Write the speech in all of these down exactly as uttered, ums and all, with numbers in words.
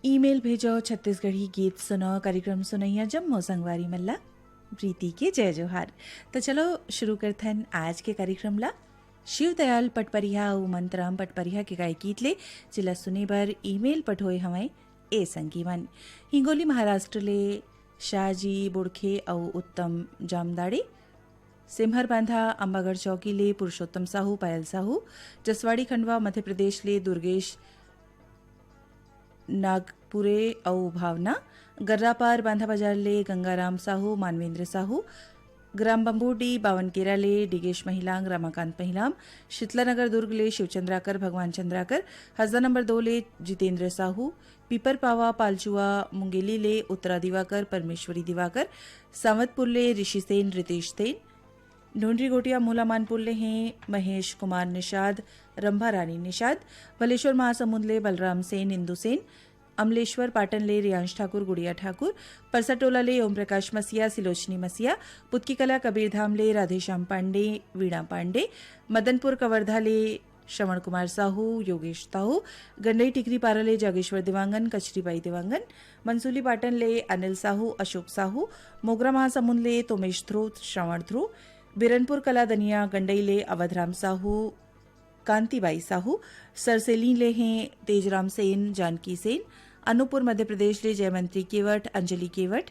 Email भेजो, छत्तीसगढ़ी गीत सुनो, कार्यक्रम सुनैया जम्मो संगवारी मन ला प्रीति के जय जोहार। तो चलो शुरू करथन आज के कार्यक्रम ला। शिवदयाल पटपरिहा अउ मंतराम पटपरिहा के गाय गीत ले, जेला सुने बर ईमेल पठोए हवय ए संगी मन। हिंगोली महाराष्ट्र ले शाहजी बुड़खे अउ उत्तम जामदाड़े, सेम्हर बांधा अम्बागढ़ चौकी ले पुरुषोत्तम साहू, पायल साहू, जसवाड़ी खंडवा मध्य प्रदेश ले दुर्गेश नागपुरे अउ भावना, गर्रापार बांधा बाजार ले गंगाराम साहू, मानवेंद्र साहू, ग्राम बम्बूडी बावनकेरा ले डिगेश महिलांग, रमाकांत महिलाम, शीतला नगर दुर्ग ले शिवचंद्राकर, भगवान चंद्राकर, हसदा नंबर दो ले जितेंद्र साहू, पीपर पावा पालचुआ मुंगेली ले उत्तरा दिवाकर, परमेश्वरी दिवाकर, सांवतपुर ले ऋषि सेन, रितेश सेन, ढोंढरी गोटिया मोहला मानपुर ले हैं महेश कुमार निषाद, रंभा रानी निषाद, भलेश्वर महासमुंद ले बलराम सेन, इंदु सेन, अमलेश्वर पाटन ले रियांश ठाकुर, गुड़िया ठाकुर, परसटोला ले ओम प्रकाश मसिया, सिलोचनी मसिया, पुतकी कला कबीरधाम ले राधेश्याम पांडे, वीणा पांडे, मदनपुर कवर्धा ले श्रवण कुमार साहू, योगेश साहू, गंडई टिकरी पारा ले जागेश्वर देवांगन, कचरीबाई देवांगन, मंसूली पाटन ले अनिल साहू, अशोक साहू, मोगरा महासमुंद ले तोमेश ध्रुव, श्रवण ध्रुव, बिरनपुर कला दनिया गंडई ले अवधराम साहू, कांतिबाई साहू, सरसेली ले हैं तेजराम सेन, जानकी सेन, अनूपपुर मध्य प्रदेश ले जयमंत्री केवट, अंजलि केवट,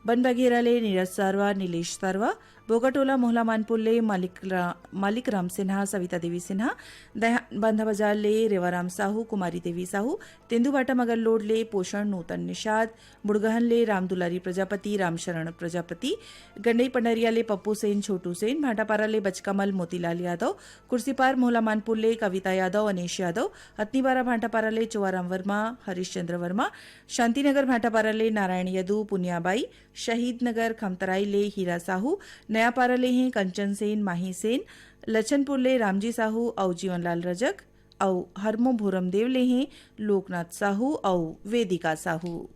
बनबघेरा ले नीरज सारवा, नीलेश सारवा, बोगाटोला मोहला मानपुर ले मालिक रा-, मालिक राम सिन्हा, सविता देवी सिन्हा, दयान बांधा बाजार ले रेवाराम साहू, कुमारी देवी साहू, तेंदूभाटा मगरलोड ले पोषण नूतन निषाद, बुड़गहन ले रामदुलारी प्रजापति, रामशरण प्रजापति, गंडई पंडरिया ले पप्पू सेन, छोटू सेन, भाटापारा ले बचकामल मोतीलाल यादव, कुर्सीपार मोहला मानपुर ले कविता यादव, अनीश यादव, हथनीबारा भाटापारा ले चोवाराम वर्मा, हरीशचंद्र वर्मा, शांतिनगर भाटापारा ले नारायण यदु, पुनियाबाई, शहीद नगर खमतराई ले हीरा साहू, नयापारा ले हैं कंचन सेन, माही सेन, लछनपुर ले रामजी साहू अउ जीवनलाल रजक, अउ हरमो भोरमदेव ले हैं लोकनाथ साहू अउ वेदिका साहू।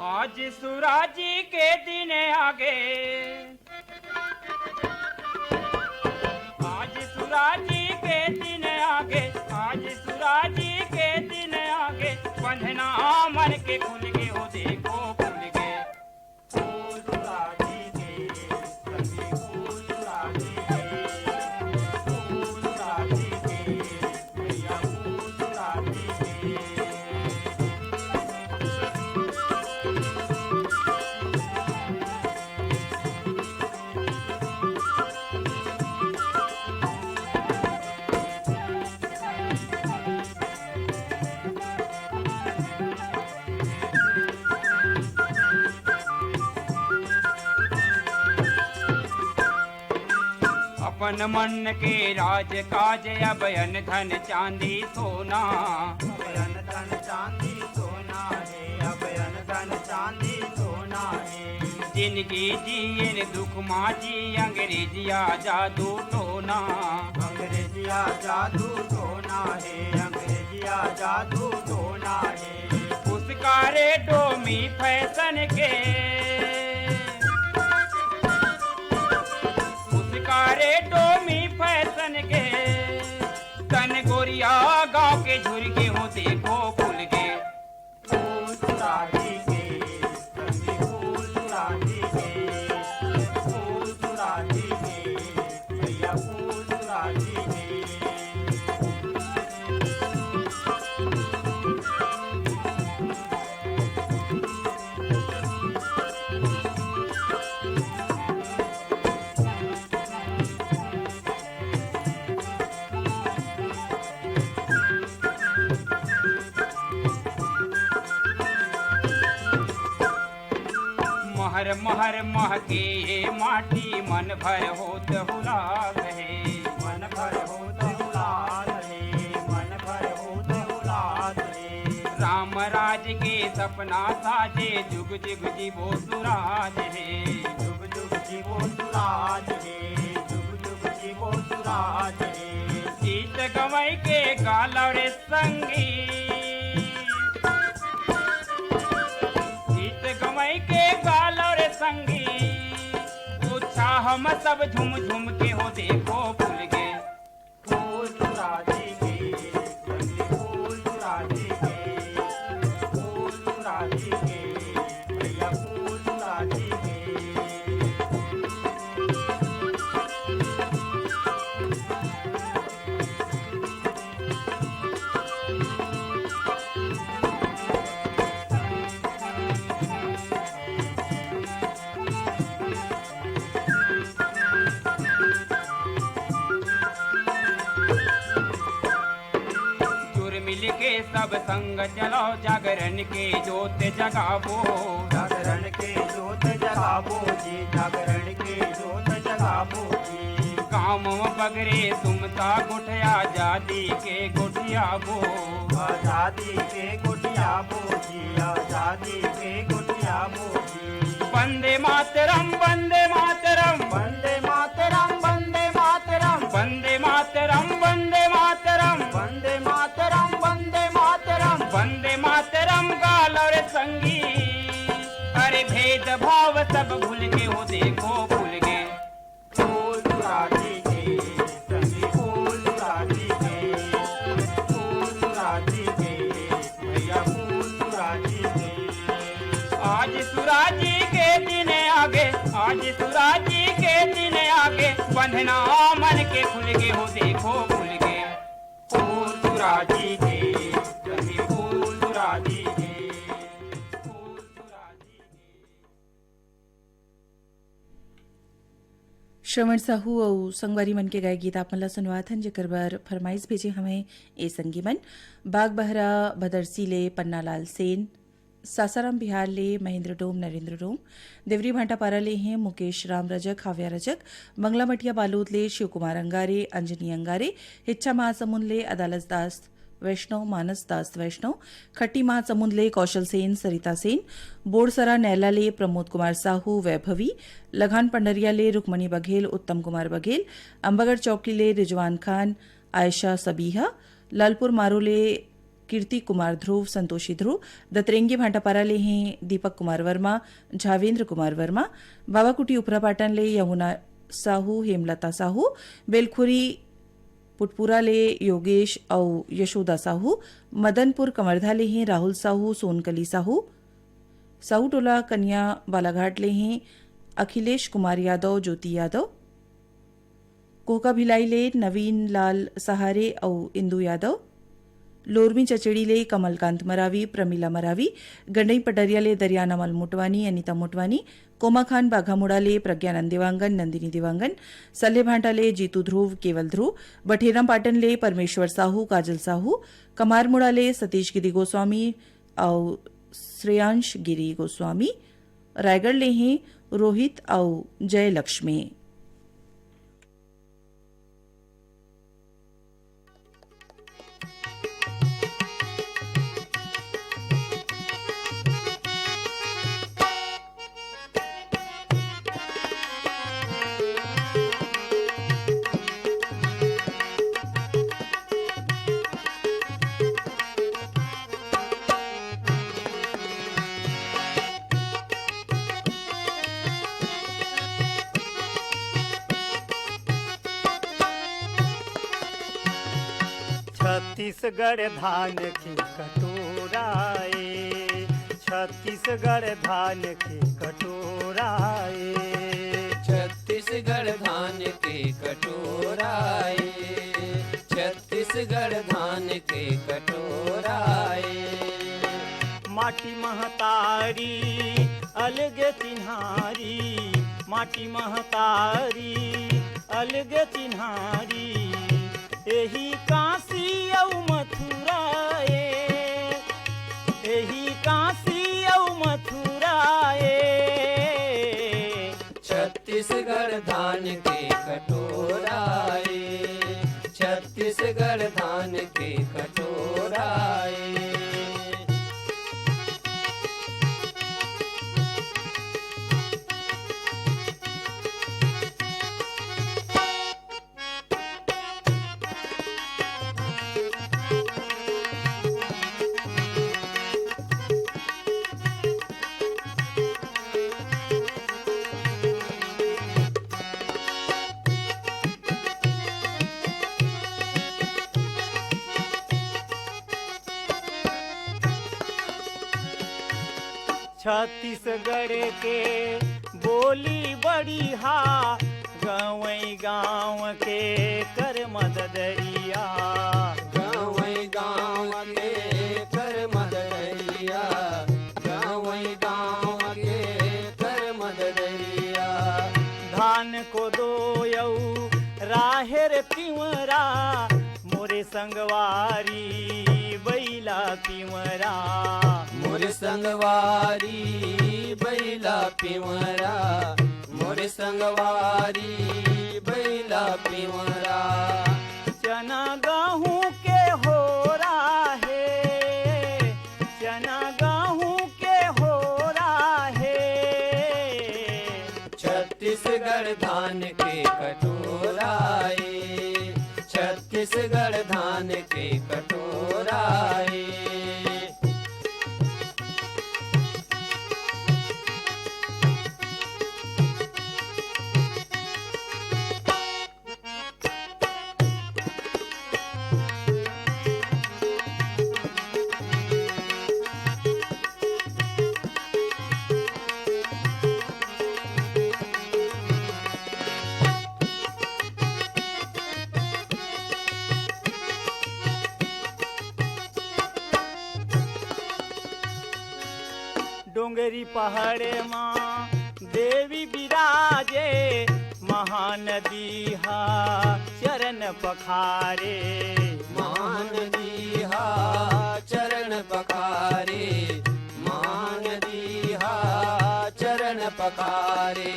आज सुराजी के दिन आगे, आज सुराजी के दिन आगे, आज सुराजी के दिन आगे, बंधना मन के खुल गे हो, देखो खुल गे। अपन मन के राज काज, अब अन धन चांदी सोना। अब अन धन चांदी सोना हे, अब अन धन चांदी सोना हे। जिनगी जियन दुख मा जी, अंग्रेजिया जादू टोना। अंग्रेजिया जादू टोना हे, अंग्रेजिया जादू टोना हे। उसका रे डोमी फैशन के, उसका रे डोमी फैशन के, तन गोरिया गांव के झुरगे हो, देखो खुल गे। महर महर महके माटी, मन भर होत हुलास हे। मन भर होत हुलास हे, मन भर होत हुलास हे। राम राज के सपना साजे, जुग जुग जीवो सुराज हे। जुग जुग जीवो सुराज हे, जुग जुग जीवो सुराज हे। गीत गवई के गालव रे संगी, गीत गवई के गालव रे संगी, उत्साह म सब झूम झूम के हो देखो फूल गे। फूल सुराजी के, संगी फूल सुराजी के, फूल सुराजी के, भैया फूल सुराजी के। जुर मिल के सब संग चलो, जागरण के जोत जगाबो। जागरण के जोत जगाबो जी, जागरण के जोत जगाबो जी। गाँव म बगरे सुमता गोठ आजादी के गोठियाबो। आजादी के गोठियाबो जी, आजादी के गोठियाबो जी। वंदे मातरम, वंदे मातरम। वंदे मातरम, वंदे मातरम। वंदे मातरम, वंदे मातरम। वंदे मातरम, वंदे मातरम। वंदे मातरम गालो रे संगी। अरे भेदभाव सब भूल के हो देखो फूल गे। फूल सुराजी के, संगी फूल सुराजी के, फूल सुराजी के, भैया फूल सुराजी के। आज सुराजी के दिन आगे, आज सुराजी के दिन आगे, बंधना मन के खुल गे हो देखो खुल गे। फूल सुराजी के, संगी फूल सुराजी के, फूल सुराजी के। श्रवण साहू अउ संगवारी मन के गाय गीत आप मन ला सुनवात हन, जेकर बर फरमाइश भेजे हवय ए संगी मन। बागबहरा भदरसी ले पन्नालाल सेन, सासाराम बिहार ले महेंद्र डोम, नरेंद्र डोम, देवरी भाटापारा ले हे मुकेश राम रजक, हाव्या रजक, बंगला मठिया बालोद ले शिव कुमार अंगारे, अंजनी अंगारे, हिच्छा महासमुंद ले अदालत दास वैष्णव, मानस दास वैष्णव, खट्टी महासमुंद ले कौशल सेन, सरिता सेन, बोरसरा नैला ले प्रमोद कुमार साहू, वैभवी, लघान पंडरिया ले रुक्मणी बघेल, उत्तम कुमार बघेल, अंबागढ़ चौकी ले रिजवान खान, आयशा सबीहा, लालपुर मारो ले कीर्ति कुमार ध्रुव, संतोषी ध्रुव, दतरेंगी भाटापारा ले हे दीपक कुमार वर्मा, झावेंद्र कुमार वर्मा, बावाकुटी उपरापाटन ले यमुना साहू, हेमलता साहू, बेलखुरी पुटपुरा ले योगेश अउ यशोदा साहू, मदनपुर कवर्धा ले हे राहुल साहू, सोनकली साहू, साहू टोला कनिया बालाघाट ले हे अखिलेश कुमार यादव, ज्योति यादव, कोहका भिलाई ले नवीन लाल सहारे अउ इंदु यादव, लोरमी चचेड़ी ले कमलकांत मरावी, प्रमिला मरावी, गंडई पडरिया ले दरियाना मल मोटवानी, अनिता मोटवानी, कोमाखान बाघामुड़ा ले प्रज्ञानंद देवांगन, नंदिनी देवांगन, सल्हेभांटा ले जीतू ध्रुव, केवल ध्रुव, बठेरम पाटन ले परमेश्वर साहू, काजल साहू, कमारमुड़ा ले सतीश गिरी गोस्वामी अउ श्रेयांश गिरी गोस्वामी, रायगढ़ ले हे रोहित अउ जयलक्ष्मी। छत्तीसगढ़ धान के कटोरा ए, छत्तीसगढ़ धान के कटोरा ए। छत्तीसगढ़ धान के कटोरा ए, छत्तीसगढ़ धान के कटोरा ए। माटी महतारी अलगे चिन्हारी, माटी महतारी अलगे चिन्हारी। एही काशी अउ मथुरा ए, एही काशी अउ मथुरा ए। छत्तीसगढ़ धान के कटोरा ए, छत्तीसगढ़ धान के कटोरा ए। छत्तीसगढ़ के बोली बढ़िया, गंवई गांव के कर मददरिया। गंवई गांव के कर मददरिया, गंवई गांव के कर मददरिया। धान कोदो अउ राहेर तिंवरा, मोरे संगवारी बइला पिंवरा। मोरे संगवारी बइला पिंवरा, मोरे संगवारी बइला पिंवरा। चना गहूं के होरा हे, चना गहूं के होरा हे। छत्तीसगढ़ धान के कटोरा ए, छत्तीसगढ़ धान के कटोरा ए। डोंगरी पहाड़ मा देवी बिराजे, महानदी हा चरण पखारे। महानदी हा चरण पखारे, महानदी हा चरण पखारे।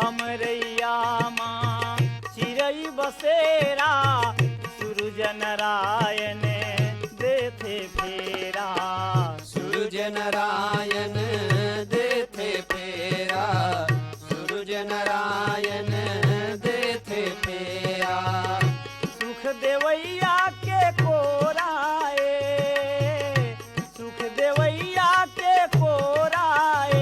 अमरैया मा चिरई बसेरा, सूरज नारायण देथे फेरा। सूरज नारायण देथे फेरा, सूरज नारायण देथे फेरा। सुख देवैया के कोरा ए, सुख देवैया के कोरा ए।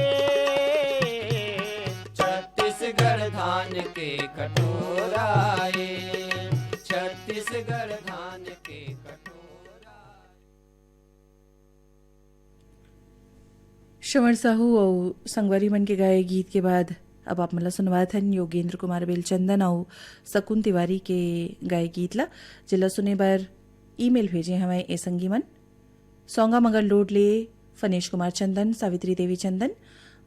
छत्तीसगढ़ धान के कटोरा ए, छत्तीसगढ़ धान के कटोरा। श्रवण साहू अउ संगवारी मन के गाए गीत के बाद अब आप मन ला सुनवात हन योगेंद्र कुमार बेलचंदन अउ सकुन तिवारी के गाए गीत ला, जेला सुने बर ईमेल भेजे हवय ए संगी मन। सौंगा मगर लोड ले फनेश कुमार चंदन, सावित्री देवी चंदन,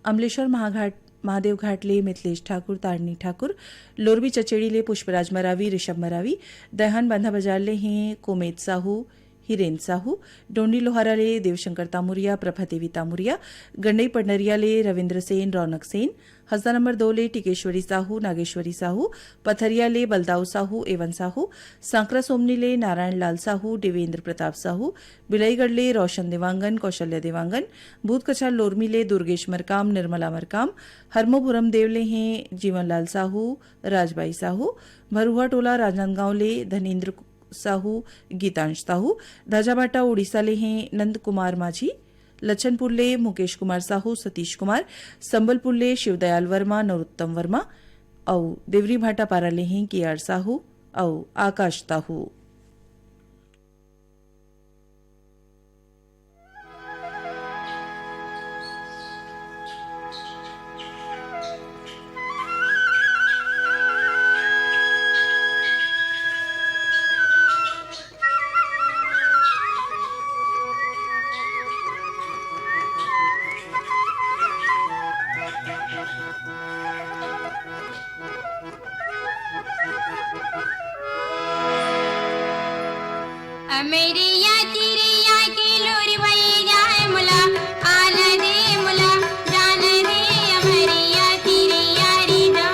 अमलेश्वर महाघाट, महादेव घाट ले मिथिलेश ठाकुर, तारणी ठाकुर, लोरबी चचेड़ी ले पुष्पराज मरावी, ऋषभ मरावी, दयहान बांधा बाजार ले हे कोमेद साहू, हिरेन साहू, डोंडी लोहारा ले देवशंकर तामुरिया, प्रभा देवी तामुरिया, गंडई पंडरिया ले रविंद्र सेन, रौनक सेन, हसदा नंबर दो ले टिकेश्वरी साहू, नागेश्वरी साहू, पथरिया ले बलदाऊ साहू, एवन साहू, सांकरा सोमनी ले नारायण लाल साहू, देवेंद्र प्रताप साहू, बिलाईगढ़ ले रोशन देवांगन, कौशल्या देवांगन, भूतकछार लोरमी ले दुर्गेश मरकाम, निर्मला मरकाम, हरमोभुरम देव ले हे जीवनलाल साहू, राजबाई साहू, भरुहा टोला राजनांदगांव ले धनेन्द्र साहू, गीतांश साहू, धाजाबाटा उड़ीसा ले हे नंद कुमार माझी, लच्छनपुर ले मुकेश कुमार साहू, सतीश कुमार, संबलपुर ले शिवदयाल वर्मा, नरोत्तम वर्मा अउ देवरी भाटापारा ले हे के आर साहू अउ आकाश साहू। अमेरिया चिरैया के लोर भई जाए मोला, आन दे मोला, जान दे अमेरिया चिरैया रे दो।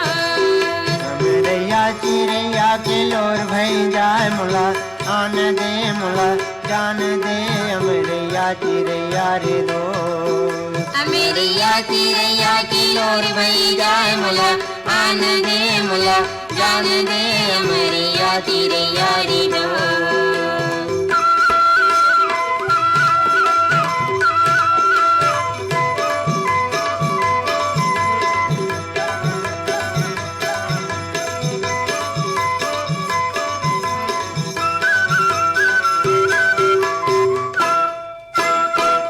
अमेरिया चिरैया के लोर भई जाए मोला, आन दे मोला, जान दे अमेरिया चिरैया रे दो। अमेरिया चिरैया के लोर भई जाए मोला, आन दे मोला, जान दे अमेरिया चिरैया रे दो।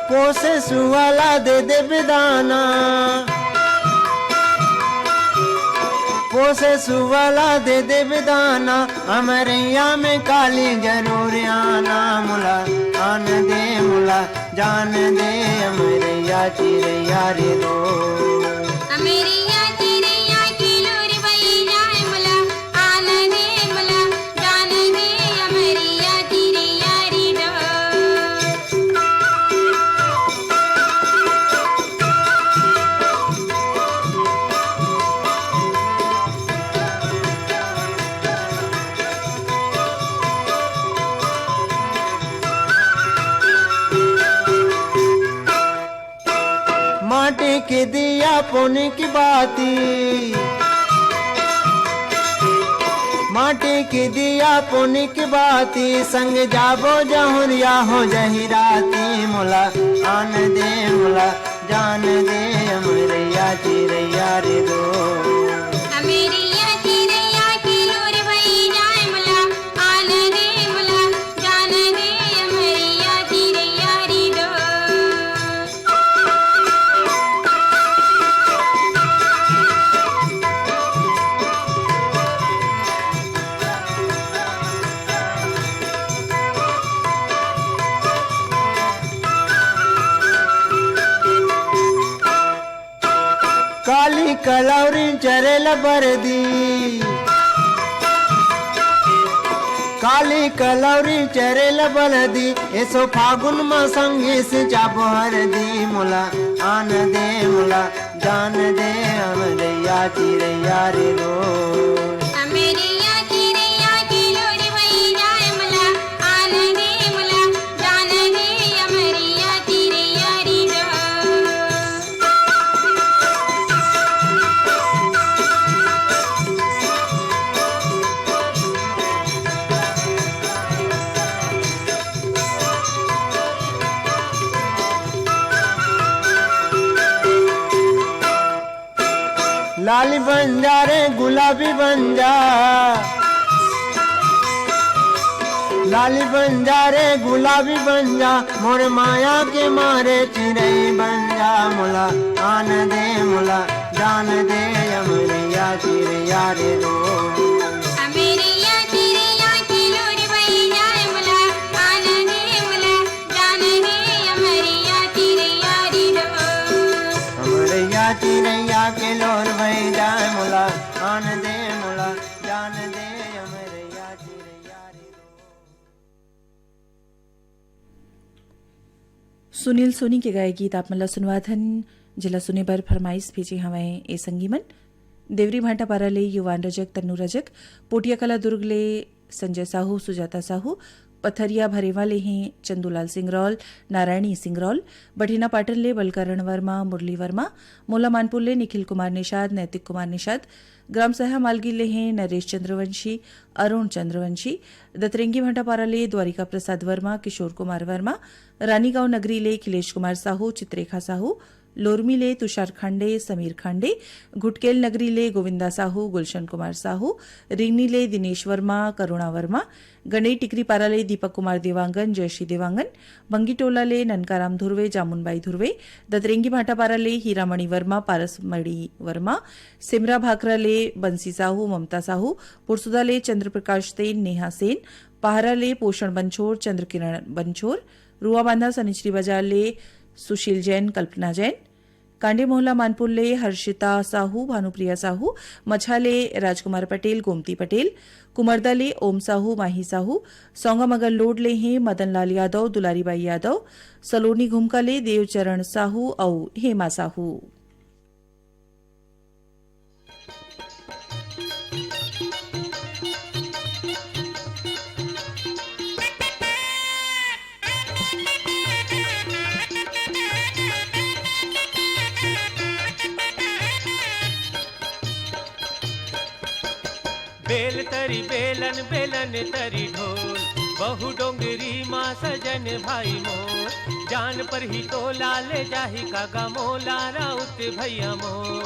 पोसे सुअला दे देबे दाना, पोसे सुवाला दे देबे दाना, अमरैया में काली जरूर आना, मोला आन दे, मोला जान दे, अमरैया चिरैया रे दो। अमरैया चिरैया के लोर बई जाए, मोला आन दे, मोला जान दे, अमरैया चिरैया रे दो। माटी के दिया पुन की बाती, माटी के दिया पुन की बाती, संग जाबो जहुरिया हो जही राती, मोला आन दे, मोला जान दे, अमरैया चिरैया रे दो। अमरैया चिरैया के लोर बई जाए, मोला आन दे, मोला जान दे, अमरैया चिरैया रे दो। काली कलौरी चरेल बरदी, काली कलौरी चरेल बरदी, एसो फागुन म संगे से चाबो हरदी, मोला आन दे, मोला जान दे, अमरैया चिरैया रे दो। अमरैया चिरैया के लोर बई जाए, मोला आन दे, मोला जान दे, अमरैया चिरैया रे दो। लाली बन जा रे गुलाबी बन जा, लाली बन जा रे गुलाबी बन जा, मोर माया के मारे चिरई बन जा, मोला आन दे, मोला जान दे, अमरैया चिरैया रे दो। अमरैया चिरैया के लोर बई जाए, मोला आन दे, मोला जान दे, अमरैया चिरैया रे दो। अमरैया चिरैया के लोर बई जाए, मोला आन दे, मोला जान दे, अमरैया चिरैया रे दो। सुनील सोनी के गाए गीत आप मन ला सुनवाथन, जेला सुने बर फरमाइश भेजे हवंय ए संगी मन। देवरी भाटापारा ले युवान रजक, तन्नू रजक, पोटिया कला दुर्ग ले संजय साहू, सुजाता साहू, पथरिया भरेवा ले हें चंदूलाल सिंगरौल, नारायणी सिंगरौल, बठिना पाटन ले बलकरण वर्मा, मुरली वर्मा, मोला मानपुर ले निखिल कुमार निषाद, नैतिक कुमार निषाद, ग्राम सहा मालगी ले हें नरेश चंद्रवंशी, अरुण चंद्रवंशी, दतरेंगी भाटापारा ले द्वारिका प्रसाद वर्मा, किशोर कुमार वर्मा, रानीगांव नगरी ले अखिलेश कुमार साहू, चित्रेखा साहू, लोरमी ले तुषार खांडे, समीर खांडे, घुटकेल नगरी ले गोविंदा साहू, गुलशन कुमार साहू, रिंगनी ले दिनेश वर्मा, करुणा वर्मा, गंडई टिकरीपारा ले दीपक कुमार देवांगन, जयश्री देवांगन, भंगीटोला ले ननकाराम धुर्वे, जामुनबाई धुर्वे, दतरेंगी भाटापारा ले हीरामणि वर्मा, पारसमणि वर्मा, सेमरा भाखरा ले बंसी साहू, ममता साहू, पुरसुदा ले चंद्रप्रकाश सेन, नेहा सेन, पहारा ले पोषण बंछोर, चंद्रकिरण बंछोर, रुआबांधा सनिचरी बाजार ले सुशील जैन, कल्पना जैन, कांडी मोहला मानपुर ले हर्षिता साहू, भानुप्रिया साहू, मछा ले राजकुमार पटेल, गोमती पटेल, कुमरदा ले ओम साहू, माही साहू, सौंगा मगर लोड ले हें मदन लाल यादव, दुलारी बाई यादव, सलोनी घुमका ले देवचरण साहू अउ हेमा साहू। बेल तरी बेलन, बेलन तरी ढोल, बहु डोंगरी मा सजन भाई मोर, जान परही तोला ले जाही कागा मोला राउत भैया मोर।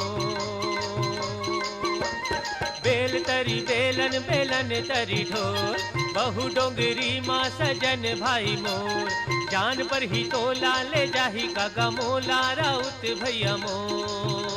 बेल तरी बेलन, बेलन तरी ढोल, अहू डोंगरी मा सजन भाई मोर, जान परही तोला ले जाही का गा मोला राउत भैया मोर।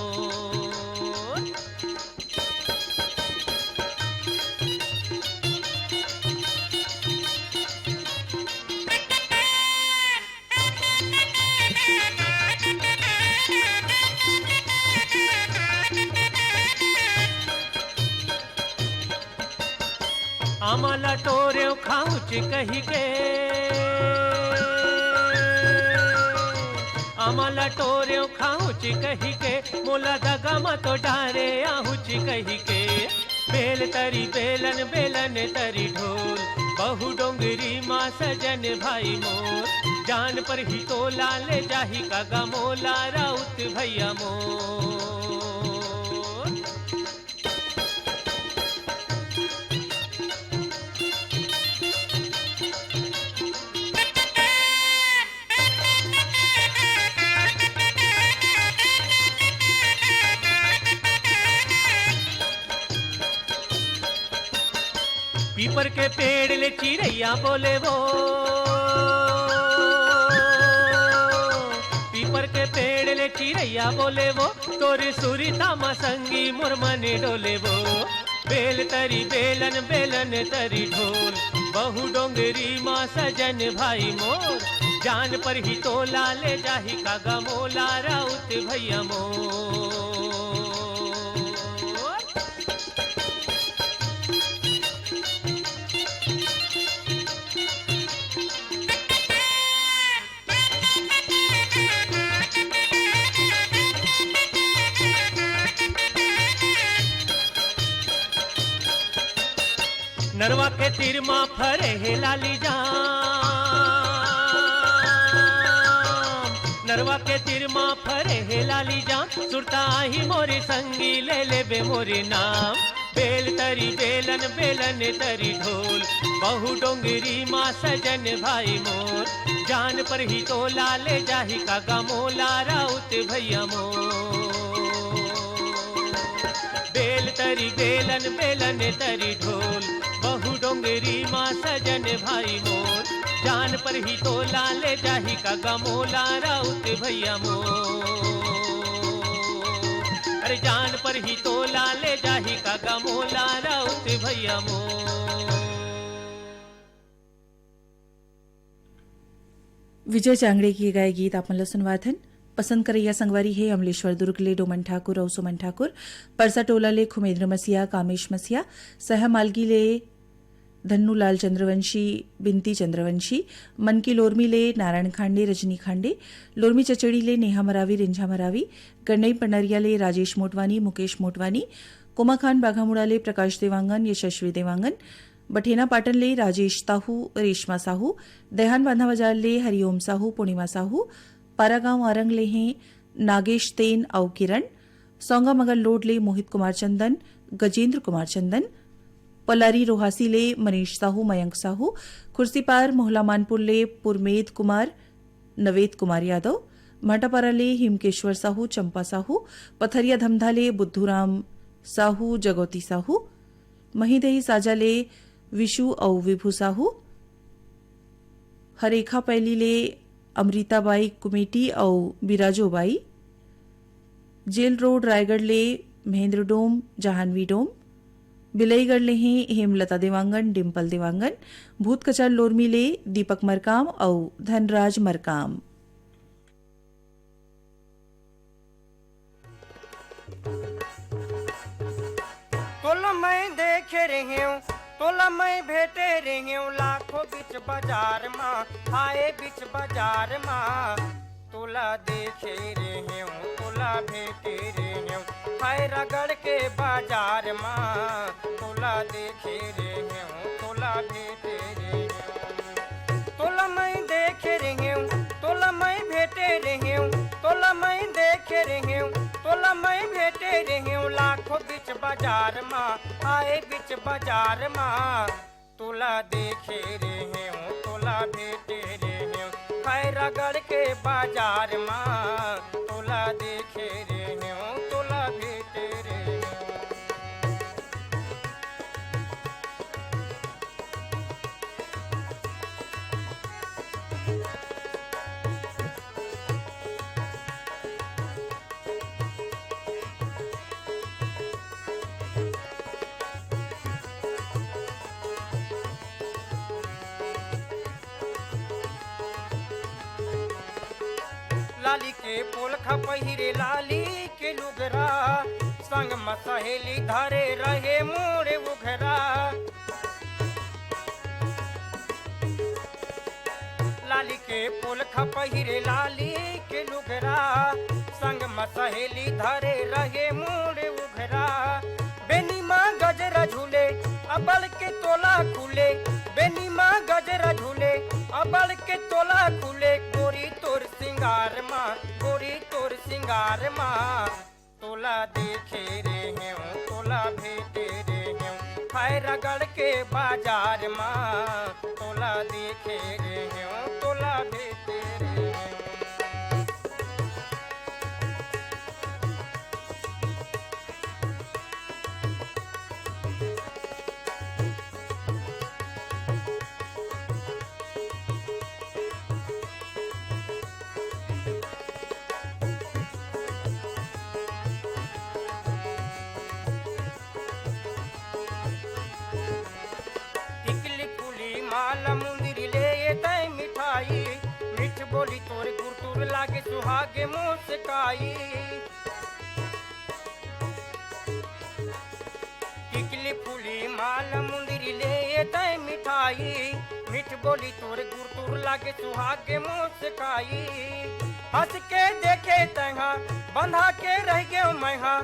आमा ला टोरेव खाऊच कहिके, आमा ला टोरेव खाऊच कहिके, मोला दगा म तो डारे आहूच कहिके। बेल तरी बेलन, बेलन तरी ढोल, बहू डोंगरी मा सजन भाई मोर, जान परही तोला ले जाही का गा मोला राउत भैया मोर। पीपर के पेड़ ले चिरैया बोले वो, पीपर के पेड़ ले चिरैया बोले वो, तोर सुरता म संगी मोर मन डोले वो। बेल तरी बेलन, बेलन तरी ढोल, बहू डोंगरी मा सजन भाई मोर, जान परही तोला ले जाही का गा मोला राउत भैया मोर। नरवा के तीर मा फरे हे लाली जाम, नरवा के तीर मा फरे हे लाली जाम, सुरता आही मोरी संगी ले लेबे मोरी नाम। बेल तरी बेलन, बेलन तरी ढोल, बहू डोंगरी मा सजन भाई मोर, जान परही तोला ले जाही का गा मोला राउत भैया मोर। बेल तरी बेलन, बेलन तरी ढोल, बहू डोंगरी मा सजन भाई मोर, जान परही तोला ले जाही का गा मोला राउत भैया मोर। अरे जान परही तोला ले जाही का गा मोला राउत भैया मोर। विजय चांगड़े के गाए गीत आप मन ल सुनवाथन। पसंद करैया संगवारी हे अमलेश्वर दुर्ग ले डोमन ठाकुर अउ सुमन ठाकुर, परसा टोला ले खुमेंद्र मसीहा, कामेश मसीहा, सहा मालगी ले धन्नूलाल चंद्रवंशी, बिनती चंद्रवंशी, मनकी लोरमी ले नारायण खांडे, रजनी खांडे, लोरमी चचेड़ी ले नेहा मरावी, रिंझा मरावी, गन्नई पंडरिया ले राजेश मोटवानी, मुकेश मोटवानी, कोमाखान बाघामुड़ा ले प्रकाश देवांगन, यशस्वी देवांगन, बठेना पाटन ले राजेश साहू, रेशमा साहू, देहान बांधा बाजार ले हरिओम साहू, पूर्णिमा साहू, पारागांव आरंग ले हे नागेश तेन अउ किरण, सौंगा मगर लोड ले मोहित कुमार चंदन, गजेंद्र कुमार चंदन, पलारी रोहासी ले मनीष साहू, मयंक साहू, खुर्सीपार मोहला मानपुर ले पुरमेद कुमार, नवेद कुमार यादव, भाटापारा ले हिमकेश्वर साहू, चंपा साहू, पथरिया धमधा ले बुद्धूराम साहू, जगौती साहू, महीदही साजा ले विशु अउ विभू साहू, हरेखा पैली ले अमृता बाई कुमेटी अउ बिराजो बाई, जेल रोड रायगढ़ ले महेंद्र डोम, जहानवी डोम, बिलईगढ़ ले हे हेमलता देवांगन, डिम्पल देवांगन, भूतकचर लोरमी ले दीपक मरकाम अउ धनराज मरकाम। तोला मैं देखे रहेंव, तोला मैं भेटे रहेंव, लाखों बीच बाजार मा, हाय बीच बाजार मा। तोला देखे रहेंव, तोला भेटे रहेंव, हाय रगड़ के बाजार मा। तोला देखे रहेंव, तोला भेटे रहेंव। तोला मैं देखे रहेंव, तोला मैं भेटे रहेंव, तोला मैं देखे रहेंव, तोला मैं भेटे रहेंव, लाखों बीच बाजार मा, आए बीच बाजार मा। तोला देखे रहेंव, तोला भेटे रहेंव, खैरागढ़ के बाजार मा। तोला देखे रहेंव, तोला भेटे रहेंव। लाली के पोलखा पहिरे लाली के लुगरा, संग म सहेली धरे रहे मोर उघरा। लाली के पोलखा पहिरे लाली के लुगरा, संग म सहेली धरे रहे मोर उघरा। बेनी म गजरा झूले, अबल के तोला खुले। बेनी म गजरा झूले, अबल के तोला खुले। गोरी तोर सिंगार मा, गोरी तोर सिंगार मा, तोला देखे रेहेंव, तोला भेटे रेहेंव, हाय रगड़ के बाजार मा। तोला देखे रेहेंव, तोला भेटे रेहेंव। टिकली फूली माला मुंदरी ले ये तय मिठाई, मीठ बोली तोर गुरतुर लागे सुहागे मुस्काई। टिकली फूली माला मुंदरी ले ये तय मिठाई, मीठ बोली तोर गुरतुर लागे सुहागे मुस्काई। हंस के देखे तैहा, बंधा के रह गयो मैहा।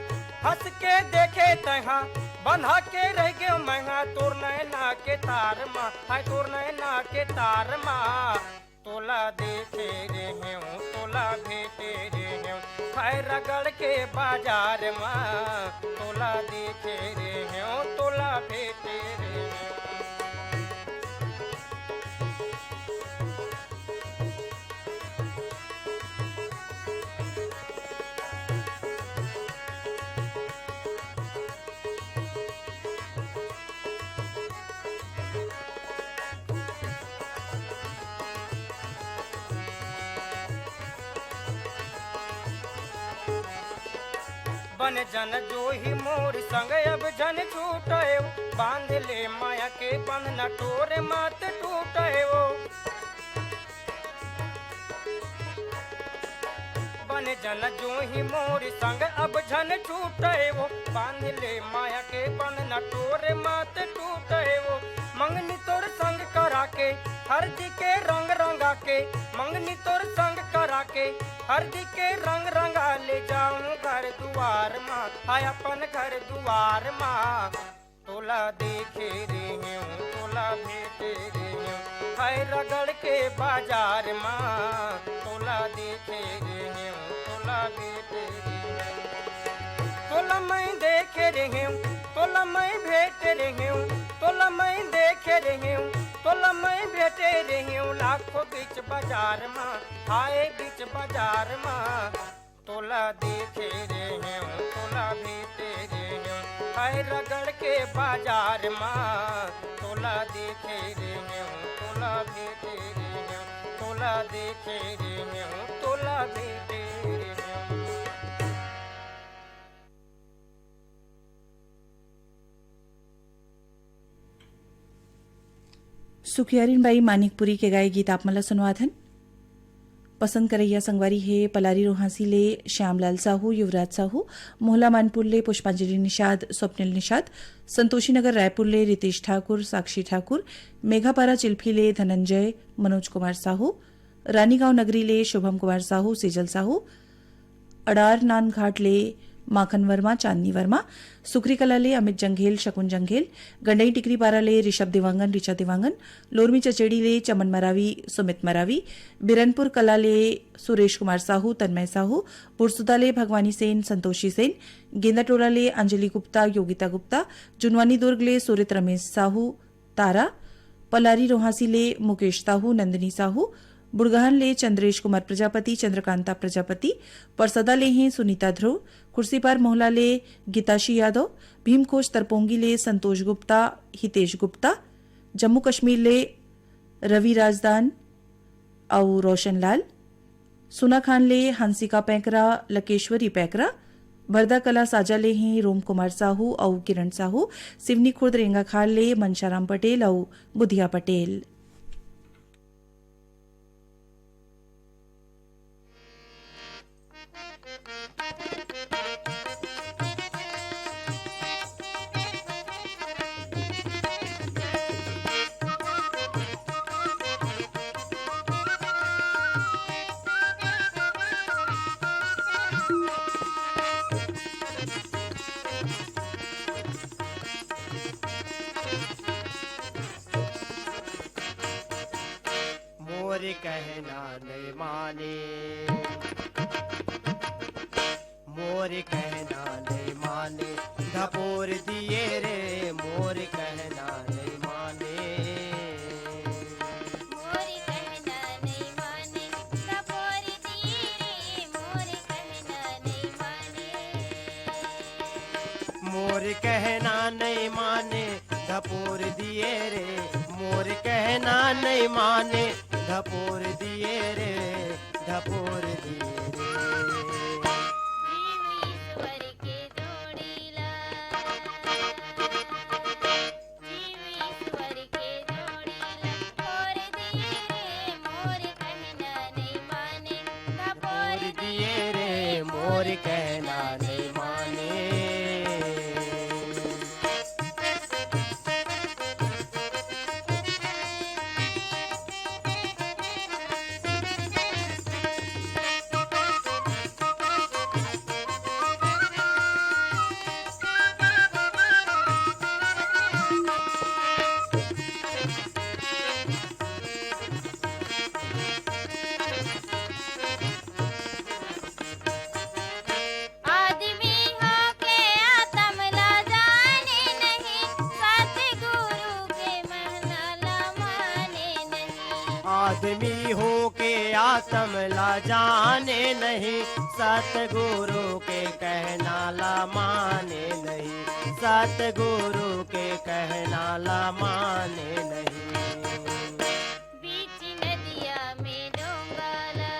हंस के देखे तैहा, बंधा के रह गयो मैहा। तोर नैना के तार मा, हाय तोर नैना के तार मा, तोला देखे रेहेंव, तोला भेटे रेहेंव, हाय रगड़ के बाजार मा। तोला देखे रेहेंव, तोला भेटे रेहेंव। बन जन जोही मोर संग अब झन छूटे ओ, बांध ले माया के बंधना तोर मत टूटे ओ। बन जन जोही मोर संग अब झन छूटे ओ, बांध ले माया के बंधना तोर मत टूटे ओ। मंगनी तोर संग करा के, हरदी के रंग रंगा के, मंगनी तोर संग करा के, हरदी के रंग रंगा ले जाऊं घर दुआर मा, हाय अपन घर दुआर मा। तोला देखे रेहेंव, तोला भेटे रेहेंव, हाय रगड़ के बाजार मा। तोला देखे रेहेंव, तोला भेटे रेहेंव, तोला मैं देखे रेहेंव, तोला मैं भेटे रेहेंव, तोला मैं देखे रेहेंव, तोला मैं भेटे रेहेंव, लाखों बीच बाजार मा, हाय बीच बाजार मा। तोला देखे रेहेंव, तोला भेटे रेहेंव, हाय रगड़ के बाजार मा। तोला देखे रेहेंव, तोला भेटे रेहेंव, तोला देखे रेहेंव, तोला भेटे रेहेंव। सुखियारिन बाई मानिकपुरी के गाए गीत आप मन ल सुनवात हन। पसंद करइया संगवारी हे पलारी रोहासी ले श्यामलाल साहू, युवराज साहू, मोहला मानपुर ले पुष्पांजलि निषाद, स्वप्निल निषाद, संतोषी नगर रायपुर ले रितेश ठाकुर, साक्षी ठाकुर, मेघापारा चिल्फी ले धनंजय, मनोज कुमार साहू, रानीगांव नगरी ले शुभम कुमार साहू, सेजल साहू, अडार नानघाट ले माखन वर्मा, चांदनी वर्मा, सुखरी कला ले अमित जंघेल, शकुन जंघेल, गंडई टिकरी पारा ले ऋषभ देवांगन, ऋचा देवांगन, लोरमी चचेड़ी ले चमन मरावी, सुमित मरावी, बिरनपुर कला ले सुरेश कुमार साहू, तन्मय साहू, पुरसुदा ले भगवानी सेन, संतोषी सेन, गेंदाटोला ले अंजलि गुप्ता, योगिता गुप्ता, जुनवानी दुर्ग ले सुरित रमेश साहू, तारा, पलारी रोहासी ले मुकेश साहू, नंदिनी साहू, बुड़गहन ले चंद्रेश कुमार प्रजापति, चंद्रकांता प्रजापति, परसदा ले ही सुनीता ध्रुव, खुर्सीपार मोहला ले गीताशी यादव, भीमखोज तरपोंगी ले संतोष गुप्ता, हितेश गुप्ता, जम्मू कश्मीर ले रवि राजदान अउ रोशन लाल, सुना खान ले हंसिका पैकरा, लकेश्वरी पैकरा, भरदा कला साजा ले ही रोम कुमार साहू अउ किरण साहू, सिवनी खुर्द रेंगाखाल ले मनशाराम पटेल अउ बुधिया पटेल। मोर कहना नहीं माने, मोर कहना नहीं माने, धपोर दिए रे, मोर कहना नहीं माने। मोर कहना नहीं माने, धपोर दिए रे, मोर कहना नहीं माने। मोर कहना नहीं माने, धपोर दिए रे, मोर कहना नहीं माने, धपोर दिए रे, धपोर दिए रे। जीव ईश्वर के जोड़ी ला, जीव ईश्वर के जोड़ी ला, धपोर दिए रे, मोर कहना नहीं माने, धपोर दिए रे, मोर कहना नहीं माने। आदमी होके आतम ला जाने नहीं, सतगुरु के कहना ला माने नहीं। आदमी होके आतम ला जाने नहीं, सतगुरु के कहना ला माने नहीं, सतगुरु के कहना ला माने नहीं। बीच नदिया में डोंगा ला,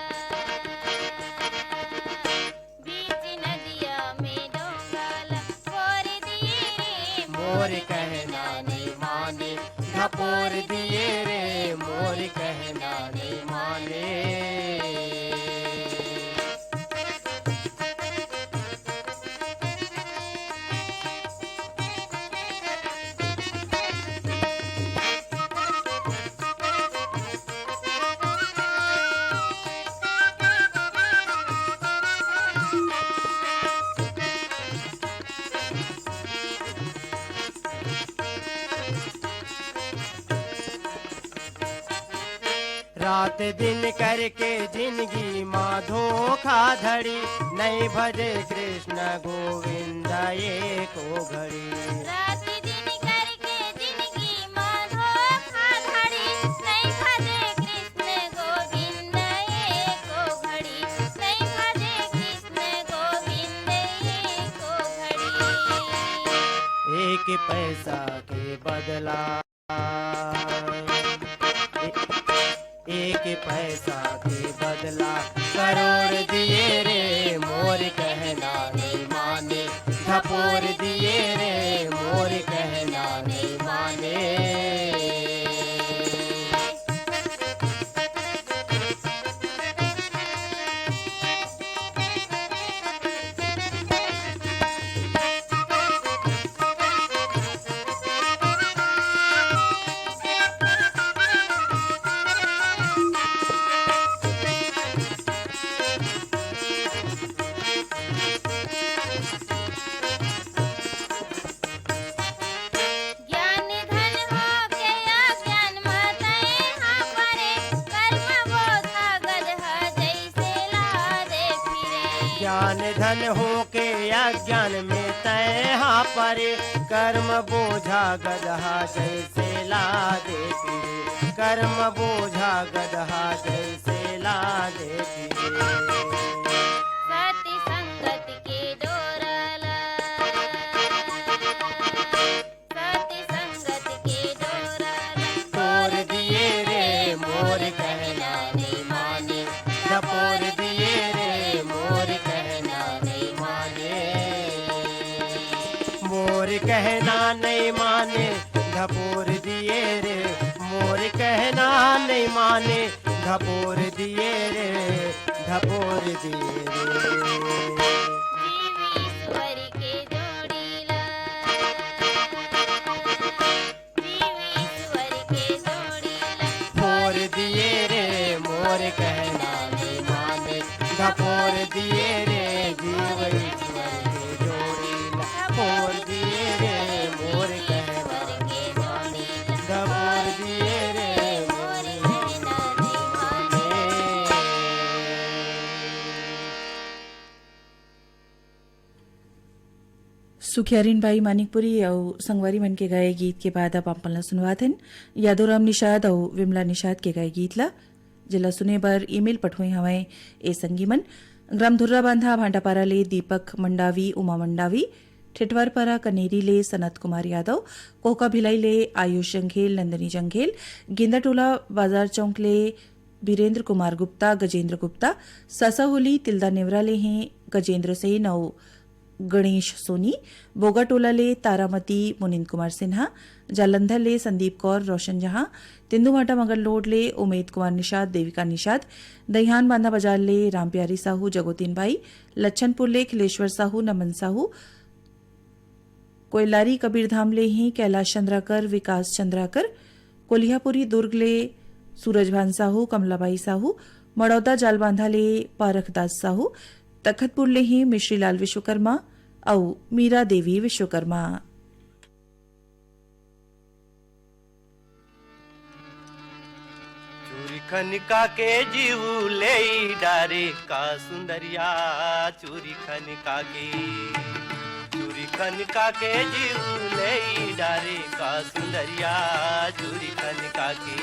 बीच नदिया में डोंगा ला, धपोर दिए रे, मोर कहना नहीं माने, धपोर दिए रे, मोर कहना नहीं माने। रात दिन करके जिनगी मा धोखाधड़ी, नहीं भजे कृष्ण गोविंद एको घड़ी। रात दिन करके जिनगी मा धोखाधड़ी, नहीं भजे कृष्ण गोविंद एको घड़ी, नहीं भजे कृष्ण गोविंद एको घड़ी। एक पैसा के बदला एक पैसा के बदला करोड़ दिए रे, मोर कहना नहीं माने, धपोर दिए रे, मोर कहना नहीं माने। ज्ञान धन होके अज्ञान म तैं हा परे, कर्म बोझा गदहा जैसे लादे फिरे। ज्ञान धन होके अज्ञान में तैं हा परे, कर्म बोझा गदहा जैसे लादे फिरे, कर्म बोझा गदहा जैसे लादे फिरे। सत संगत के डोरा ला, सत संगत के डोरा ला तोर दिए रे, मोर कहना नहीं माने, धपोर दिए रे, मोर कहना नहीं माने। मोर कहना नहीं माने, धपोर दिए रे, मोर कहना नहीं माने, धपोर दिए रे, धपोर दिए रे। जीव ईश्वर के जोड़ी ला, सुखियारिन बाई मानिकपुरी अउ संगवारी मन के गाए गीत के बाद अब आप मन ल सुनवात हन यादोराम निषाद अउ विमला निषाद के गाए गीत ल, जेला सुने बर ईमेल पठोए हवंय ए संगी मन। ग्राम धुर्रा बांधा भांडापारा ले दीपक मंडावी, उमा मंडावी, ठेठवरपारा कनेरी ले सनत कुमार यादव, कोहका भिलाई ले आयुष जंघेल, नंदिनी जंघेल, गेंदाटोला बाजार चौक ले बीरेंद्र कुमार गुप्ता, गजेंद्र गुप्ता, सासाहोली तिल्दा नेवरा ले हैं गजेंद्र सेन अउ गणेश सोनी, बोगाटोला ले तारामती मुनिंद कुमार सिन्हा, जालंधर ले संदीप कौर, रोशन जहां, तेंदूमाटा मगरलोड ले उमेद कुमार निषाद, देविका निषाद, दईहान बांधा बाजार ले रामप्यारी साहू, जगोतीन बाई, लच्छनपुर ले खिलेश्वर साहू, नमन साहू, कोयलारी कबीरधाम ले ही कैलाश चंद्राकर, विकास चंद्राकर, कोलिहापुरी दुर्ग ले सूरजभान साहू, कमलाबाई साहू, मड़ौदा जालबांधा ले पारखदास साहू, तखतपुर ले ही मिश्रीलाल विश्वकर्मा अउ मीरा देवी विश्वकर्मा। चूरी खनिका के जीव ले डारे का सुंदरिया, चूरी खनिका के, चूरी खनिका के जीव ले डारे का सुंदरिया, चूरी खनिका के।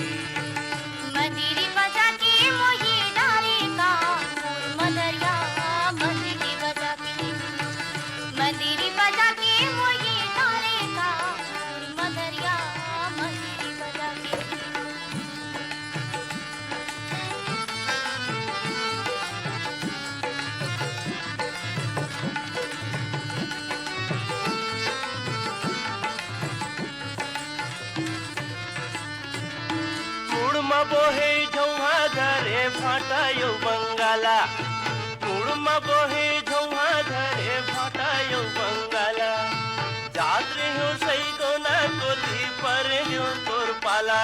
मंदिरी बजा के मोही डारे का मोर मदरिया, मंदिरी बजा के, मंदिरी बजा के मोही डारे का मोर मदरिया, मंदिरी बजा के। मुड़ म बोहे झौहा धरे भाटा यो बंगाला, मुड़ म बोहे झौहा धरे भाटा यो बंगाला। जात रह्यो सही गोना कोती पर गयो तोर पाला।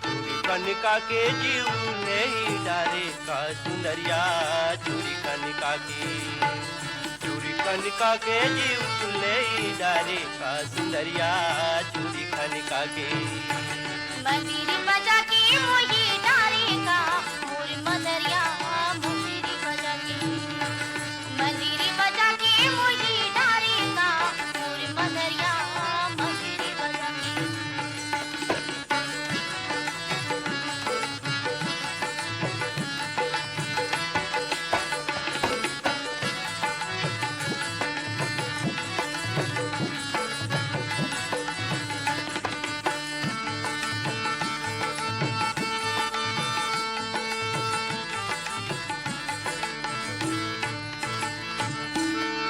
चूरी खनिका के जीव ले डारे का सुंदरिया, चूरी खनिका के, चूरी खनिका के जीव ले डारे का सुंदरिया, चूरी खनिका के। मंदिरी बजा के मोही डारे का मोर मदरिया, मंदिरी बजा के, मंदिरी बजा के मोही डारे का मोर मदरिया, मंदिरी बजा के।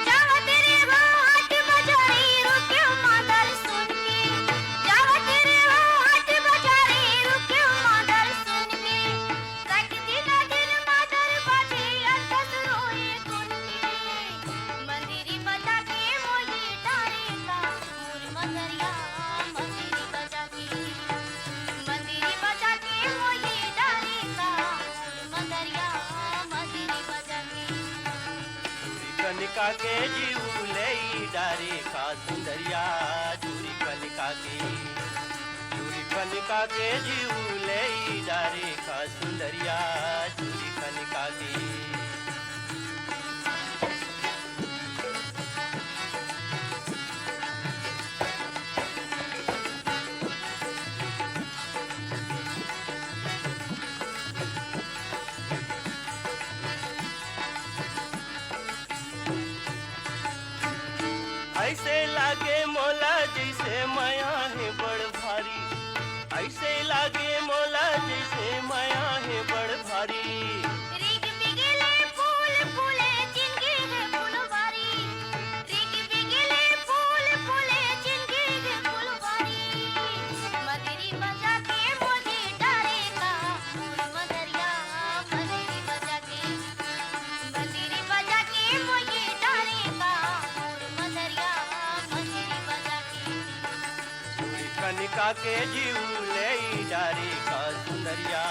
जावत रे हो हाट बजारे रुक्यो मादर सुन के, जावत रे हो हाट बजारे रुक्यो मादर सुन के, रख दिना दिन मादर बाजे अंतस रोए गुन के। मंदिरी बजा के मोही डारे का मोर मदरिया, मंदिरी बजा के, मंदिरी बजा के मोही डारे का मोर मदरिया, मंदिरी बजा के। चूरी खनिका के जीव ले डारे का सुंदरिया, चूरी खनिका के, चूरी खनिका के जीव ले डारे का सुंदरिया, चूरी खनिका के। ऐसे लागे मोला जैसे मया हे बड़ भारी, ऐसे लागे मोला जैसे मया हे बड़ भारी। रिग बिगले फूल फूले जिंदगी हे फुलवारी, रिग बिगले फूल फूले जिंदगी हे फुलवारी। मंदिरी बजा के मोही डारे का मोर मदरिया, मंदिरी बजा के, मंदिरी बजा के मोही डारे का मोर मदरिया, मंदिरी बजा के। चूरी खनिका के जीव ले डारे का सुंदरिया,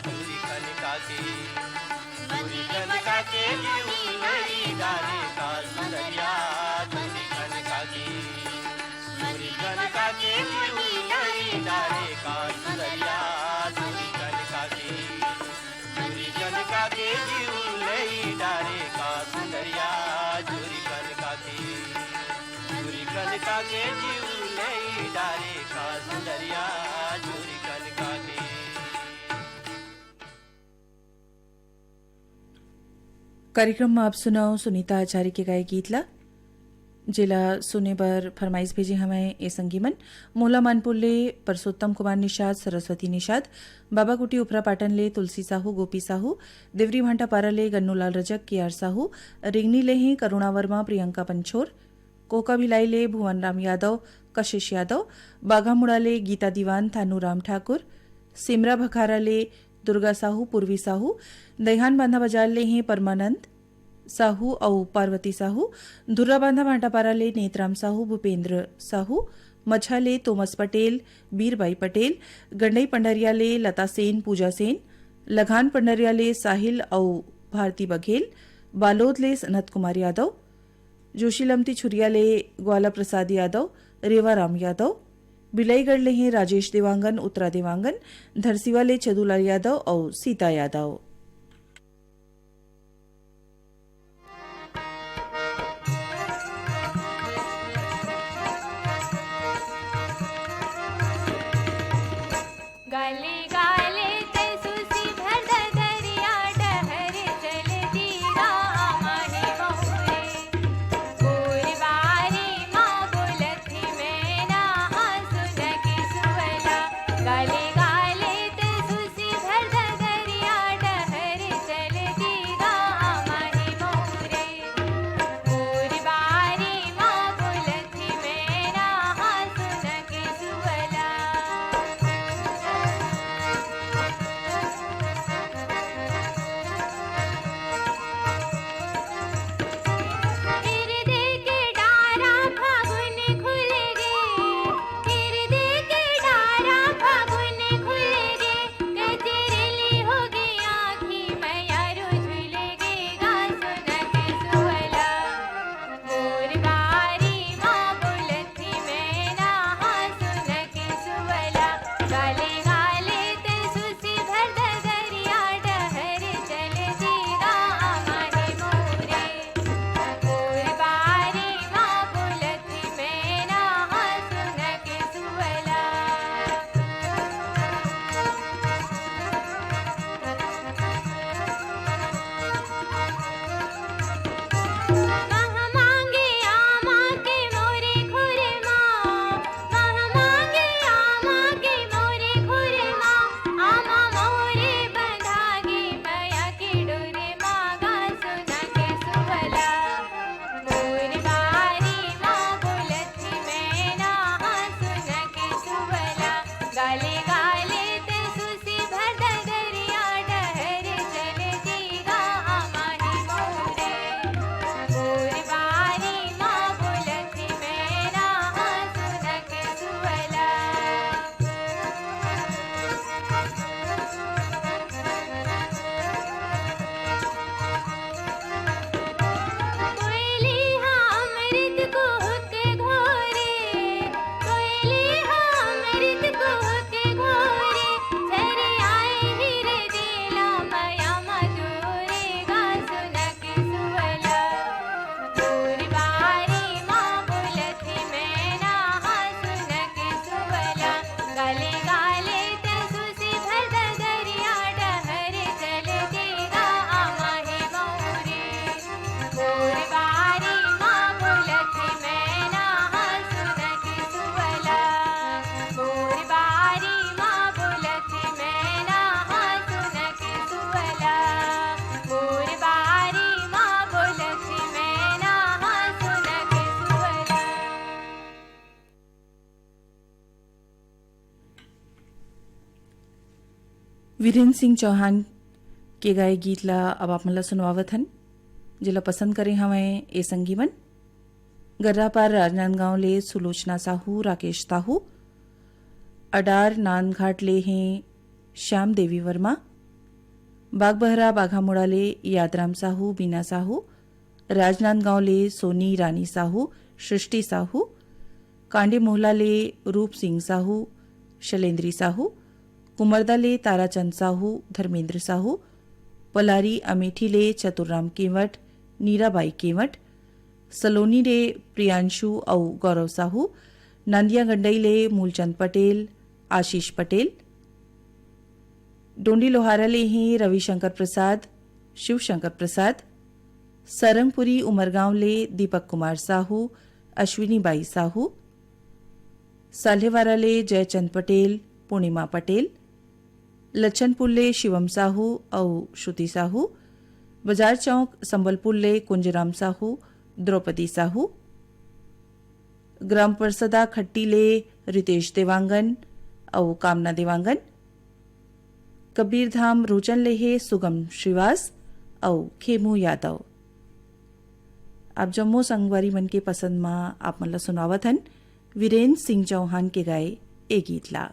चूरी खनिका के। चूरी खनिका के जीव ले डारे का सुंदरिया, चूरी खनिका के। चूरी खनिका के जीव ले डारे का सुंदरिया, चूरी खनिका के। चूरी खनिका के जीव ले डारे का सुंदरिया, चूरी खनिका के। कनका के जीव ले डारे का सुंदरिया चोरी कनका के। कार्यक्रम म आप सुनव सुनीता आचार्य के गाए गीत ला, जेला सुने बर फरमाइश भेजे हवय ए संगी मन। मोला मानपुर ले परसोत्तम कुमार निषाद, सरस्वती निषाद, बाबा कुटी उपरा पाटन ले तुलसी साहू, गोपी साहू, देवरी भांटापारा ले गन्नूलाल रजक, के आर साहू, रिंगनी ले ही करुणा वर्मा, प्रियंका पंछोर, कोका भिलाई ले भुवन राम यादव, कशिश यादव, बाघामुड़ा ले गीता दीवान, थानू राम ठाकुर, सिमरा भखारा ले दुर्गा साहू, पूर्वी साहू, दईहान बांधा बाजार ले हे परमानंद साहू अउ पार्वती साहू, धुर्रा बांधा भाटापारा ले नेतराम साहू, भूपेंद्र साहू, मछा ले तोमस पटेल, बीरबाई पटेल, गंडई पंडरिया ले लता सेन, पूजा सेन, लघान पंडरिया ले साहिल अउ भारती बघेल, बालोद ले सनत कुमार यादव, जोशीलमती छुरिया ले ग्वाला प्रसाद यादव, रेवाराम यादव, बिलाईगढ़ ले हे राजेश देवांगन, उत्तरा देवांगन, धरसीवा ले छदूलाल यादव अउ सीता यादव। गाले गाले ते सुसी भर ददरिया डहर चल दीरा माही बहुरे। पूरबारी माँ बोलत ही मैं ना सुन के सुवला। गाले गाले ते सुसी भर ददरिया डहर चल दीरा माही बहुरे। पूरबारी माँ बोलत ही मैं ना सुन के सुवला। हिरदे के डारा फागुन खुल गे, हिरदे के डारा फागुन खुल गे, गजरेली हो गे आँखी मयारू झुल गे गा सुन के सुवला। मोर बारी माँ बोलत ही मैं ना सुन के सुवला। गाले गाले ते सुसी भर ददरिया डहर चल दीरा माही मोरे। मोर बारी माँ बोलत ही मैं ना सुन के सुवला। गाले गाले ते सुसी भर ददरिया डहर चल दीरा माही मोरे। मोर बारी माँ बोलत ही मैं ना सुन के सुवला। कोयली हा अमृत कुहुक घोरे, कोयली हा अमृत कुहुक घोरे, झर आए हिरदे ला मया मधुरे गा सुन के सुवला। मोर बारी माँ बोलत ही मैं ना सुन के सुवला। गाले गाले ते सुसी भर ददरिया डहर चल दीरा माही मोरे। मोर बारी माँ बोलत ही मैं ना सुन के सुवला। मोर बारी माँ बोलत ही मैं ना सुन के सुवला। मोर बारी माँ बोलत ही मैं ना सुन के सुवला। वीरेंद्र सिंह चौहान के गाए गीत ला अब आप मन ला सुनवावत हन, जेला पसंद करे हवंय ए संगी मन। गर्रापार राजनांदगांव ले सुलोचना साहू, राकेश साहू, अडार नांदघाट ले हे श्याम देवी वर्मा, बागबहरा बाघामुड़ा ले यादराम साहू, बीना साहू, राजनांदगांव ले सोनी रानी साहू, सृष्टि साहू, कांडी मोहला ले रूप सिंह साहू, शैलेंद्री साहू, कुमरदा ले ताराचंद साहू, धर्मेंद्र साहू, पलारी अमेठी ले चतुरराम केंवट, नीराबाई केंवट, सलोनी ले प्रियांशु अउ गौरव साहू, नांदिया गंडई ले मूलचंद पटेल, आशीष पटेल, डोंडी लोहारा ले ही रविशंकर प्रसाद, शिवशंकर प्रसाद, सरंगपुरी उमरगांव ले दीपक कुमार साहू, अश्विनी बाई साहू, साल्हेवारा ले जयचंद पटेल, पूर्णिमा पटेल, लच्छनपुर ले शिवम साहू अउ श्रुति साहू, बाजार चौक संबलपुर ले कुंजराम साहू, द्रौपदी साहू, ग्राम परसदा खट्टी ले रितेश देवांगन अउ कामना देवांगन, कबीरधाम रोचन ले हे सुगम श्रीवास अउ खेमू यादव। आप जम्मो संगवारी मन के पसंद म आप मन ल सुनावत हन वीरेंद्र सिंह चौहान के गाए ए गीत ला।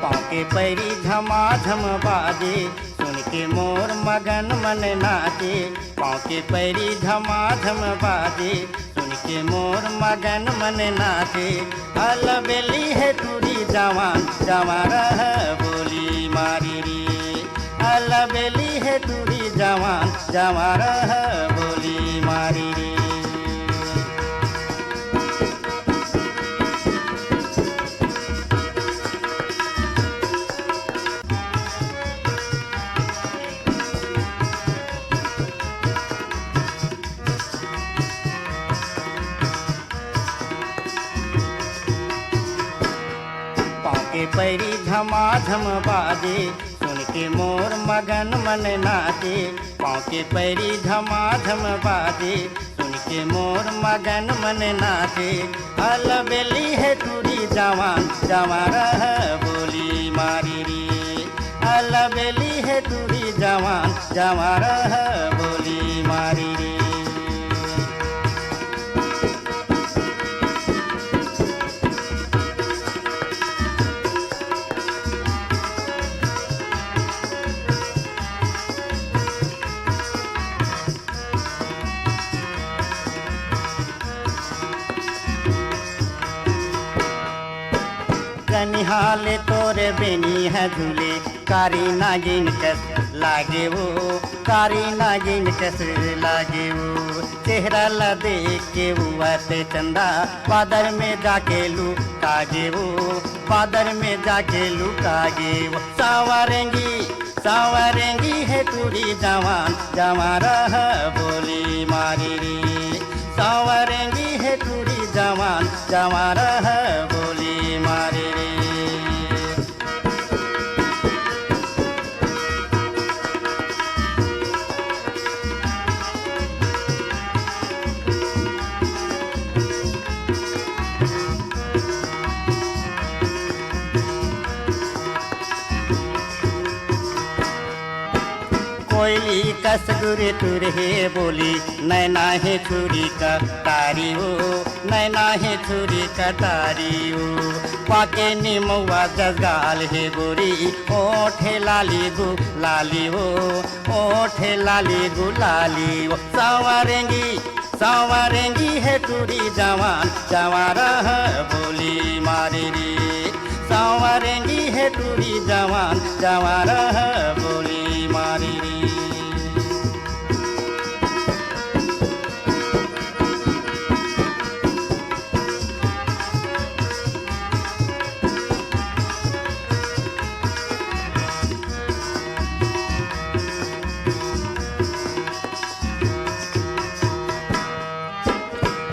पाँव के पैरी झमाझम बाजे, सुन के मोर मगन मन नाचे। पाँव के पैरी झमाझम बाजे, सुन के मोर मगन मन नाचे। अलबेली हे टूरी जवान, जवान रह बोली मारी रे। अलबेली हे टूरी जवान, जवान रह बोली मारी रे। पाँव के पैरी झमाझम बाजे, सुन के मोर मगन मन नाचे। पाँव के पैरी झमाझम बाजे, सुन के मोर मगन मन नाचे। अलबेली हे टूरी जवान, जवान रह बोली मारी रे। अलबेली हे टूरी जवान, जवान रह बोली मारी रे। कनिहा ले तोर बेनी ह झूले, कारी नागिन कस लागे वो, कारी नागिन कस लागे वो। चेहरा ला देख के हुआ ते चंदा, बादर में जाके लुका गे वो, बादर में जाके लुका गे वो। सावरेंगी, सावरेंगी हे टूरी जवान, जवान रह बोली मारी रे। सावरेंगी हे टूरी जवान, जवान रह बोली मारी रे। कोयली कस गुरतुर हे बोली, नैना हे छुरी कटारी वो, नैना हे छुरी कटारी वो। पाके निमवा जस गाल हे गोरी, ओठे लाली गुलाली वो, ओठे लाली गुलाली वो। सावरेंगी, सावरेंगी हे टूरी जवान, जवान रह बोली मारी रे। सावरेंगी हे टूरी जवान, जवान रह बोली मारी रे।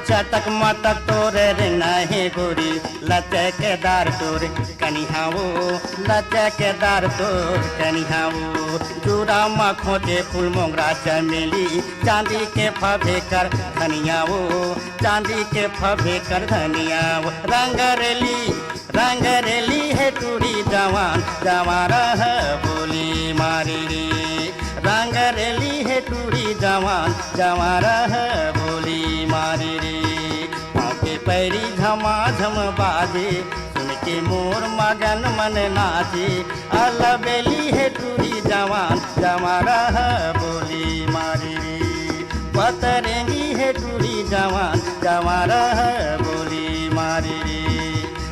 चटक मटक तोरे रे नहे गोरी, लचकेदार तोर कनिहा वो, लचकेदार तोर कनिहा वो। चूड़ा म खोजे फूल मोंगरा चमेली, चांदी के फभे कर धनिया वो, चांदी के फभे कर धनिया वो। रंगरेली, रंगरेली हे टूरी जवान, जवान रह बोली मारी रे। रंगरेली हे टूरी जवान, जवान रह बोली मारी रे। पाँव के पैरी झमाझम बाजे, सुन के मोर मगन मन नाची, अलबेली हे टूरी जवान, जवारा ह बोली मारी रे। पतरेंगी हे टूरी जवान, जवारा ह बोली मारी रे।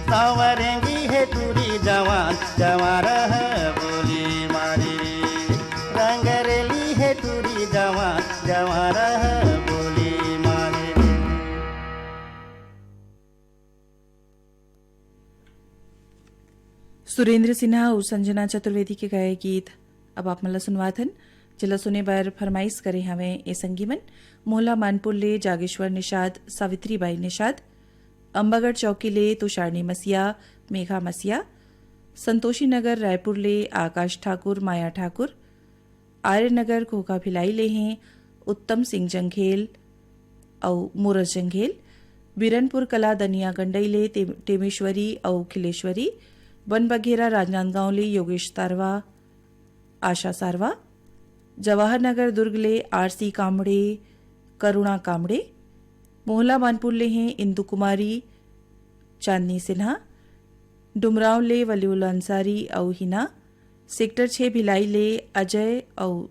सांवरेंगी हे टूरी जवान, जवारा ह बोली मारी रे। रंगरेली हे टूरी जवान, जवारा ह बोली मारी रे। सुरेंद्र सिन्हा अउ संजना चतुर्वेदी के गाए गीत अब आप मन ला सुनवात हन, जेला सुने बर फरमाइश करे हवें ए संगी मन, मोहला मानपुर ले जागेश्वर निषाद, सावित्री बाई निषाद, अम्बागढ़ चौकी ले तुषारनी मसिया, मेघा मसिया, संतोषी नगर रायपुर ले आकाश ठाकुर, माया ठाकुर, आर्य नगर घोघा भिलाई ले हें उत्तम सिंह जंघेल अउ मूरज जंघेल, बीरनपुर कला दनिया गंडई ले ते-, टेमेश्वरी अउ खिलेश्वरी, बनबघेरा राजनांदगांव ले योगेश सारवा, आशा सारवा, जवाहर नगर दुर्ग ले आरसी कामड़े, करुणा कामड़े, मोहला मानपुर ले हें इंदु कुमारी, चांदनी सिन्हा, डुमरांव ले वलीउल अंसारी अउ हिना, सेक्टर छह भिलाई ले अजय अउ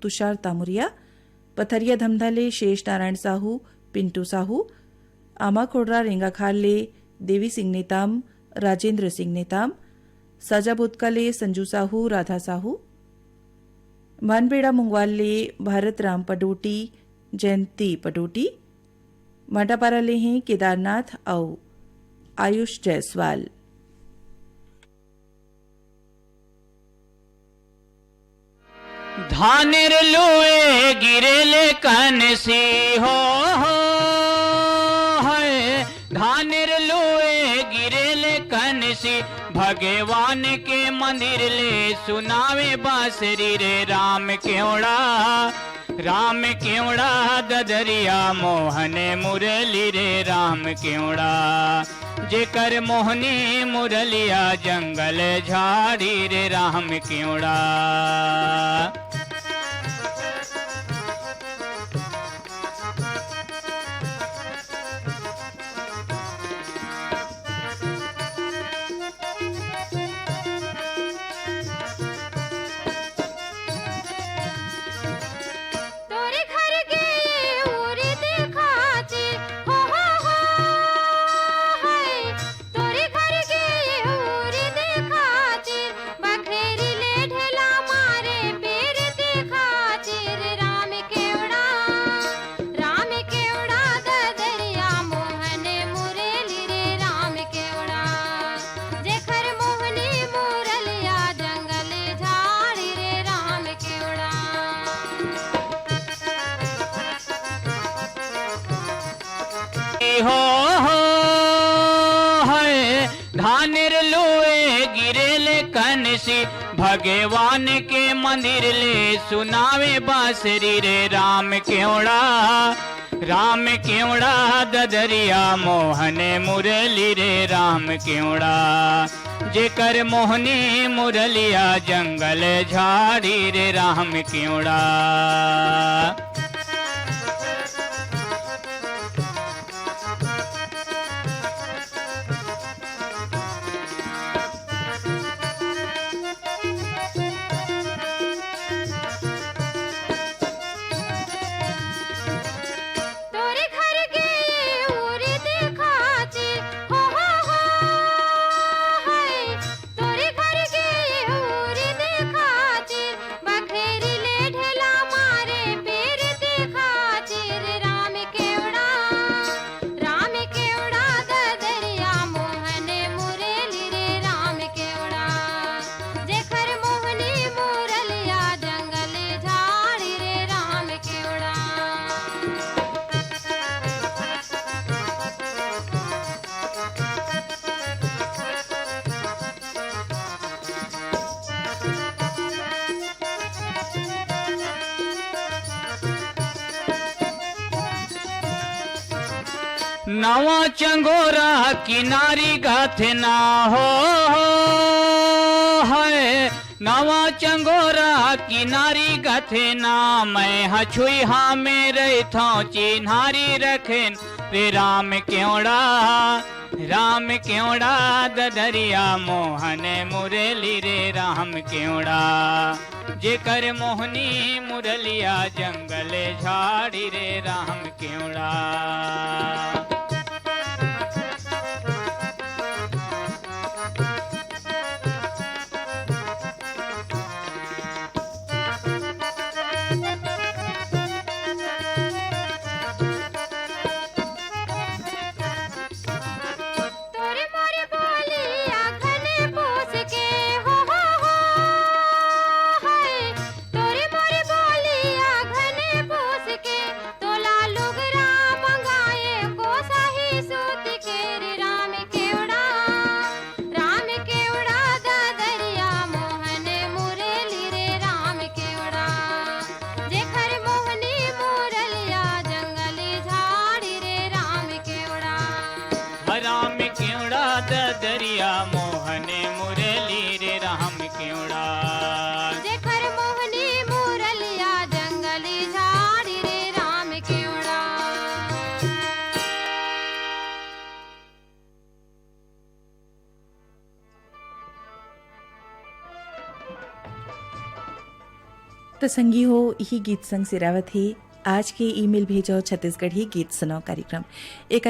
तुषार तामुरिया, पथरिया धमधा ले शेष नारायण साहू, पिंटू साहू, आमाखोड़रा रेंगाखार ले देवी सिंह नेताम, राजेंद्र सिंह नेताम, साजा बोतका ले संजू साहू, राधा साहू, मानबेड़ा मुंगवाल ले भारत राम पडोटी, जयंती पडोटी, भाटापारा ले हें केदारनाथ अउ आयुष जायसवाल। धानेर लुए गिरेले कनसी हो, हो, है। धानेर लुए गिरेले कनसी, भगवान के मंदिर ले सुनावे बांसरी रे राम केवड़ा। राम केवड़ा ददरिया मोहन मुरली रे राम केवड़ा। जेकर मोहनी मुरलिया जंगल झाड़ी रे राम केवड़ा। तोरे घर के ओर देखाचे, हो, हो, हो, हाय। तोरे घर के ओर देखाचे, बखेरी ले ढेला मारे, पेर देखाचे रे राम केवड़ा। राम केवड़ा ददरिया मोहन मुरली रे राम केवड़ा। जेकर मोहनी मुरलिया जंगल झाड़ी रे राम केवड़ा। हो, हो, है, धानेर लुए गिरेले कनसी, भगवान के मंदिर ले सुनावे बांसरी रे राम केवड़ा। राम केवड़ा ददरिया मोहन मुरली रे राम केवड़ा। जेकर मोहनी मुरलिया जंगल झाड़ी रे राम केवड़ा। तोरे घर के ओर देखाचे, हो, हो, हो, हाय। तोरे घर के ओर देखाचे, बखेरी ले ढेला मारे, पेर देखाचे रे राम केवड़ा। राम केवड़ा ददरिया मोहन मुरली रे राम केवड़ा। जेकर मोहनी मुरलिया जंगल झाड़ी रे राम केवड़ा। नवा चंगोरा किनारी गाथे ना हो, हो, है। नवा चंगोरा किनारी गथे ना, मैं ह छुइहा में रहिथौं चिन्हारी रखेन रे राम केवड़ा। राम केवड़ा ददरिया मोहन मुरली रे राम केवड़ा, जेकर मोहनी मुरलिया जंगल झाड़ी रे राम केवड़ा। तोरे मोरे बोलिया घने पूछ के, हो, हो, हो, हाय। तोरे मोरे बोलिया घने पूछ के, तोला लुगरा मंगाए को सही सूत के रे राम केवड़ा। राम केवड़ा ददरिया मोहन मुरली रे राम केवड़ा। जेखर मोहनी मुरलिया जंगली झाड़ी रे राम केवड़ा। राम केवड़ा ददरिया मोहन मुरली रे राम केवड़ा। जेखर मोहनी मुरलिया जंगली झाड़ी रे राम केवड़ा। त संगी हो, इही गीत संग सिरावत हे आज के ईमेल भेजो छत्तीसगढ़ी गीत सुनाओ कार्यक्रम। एक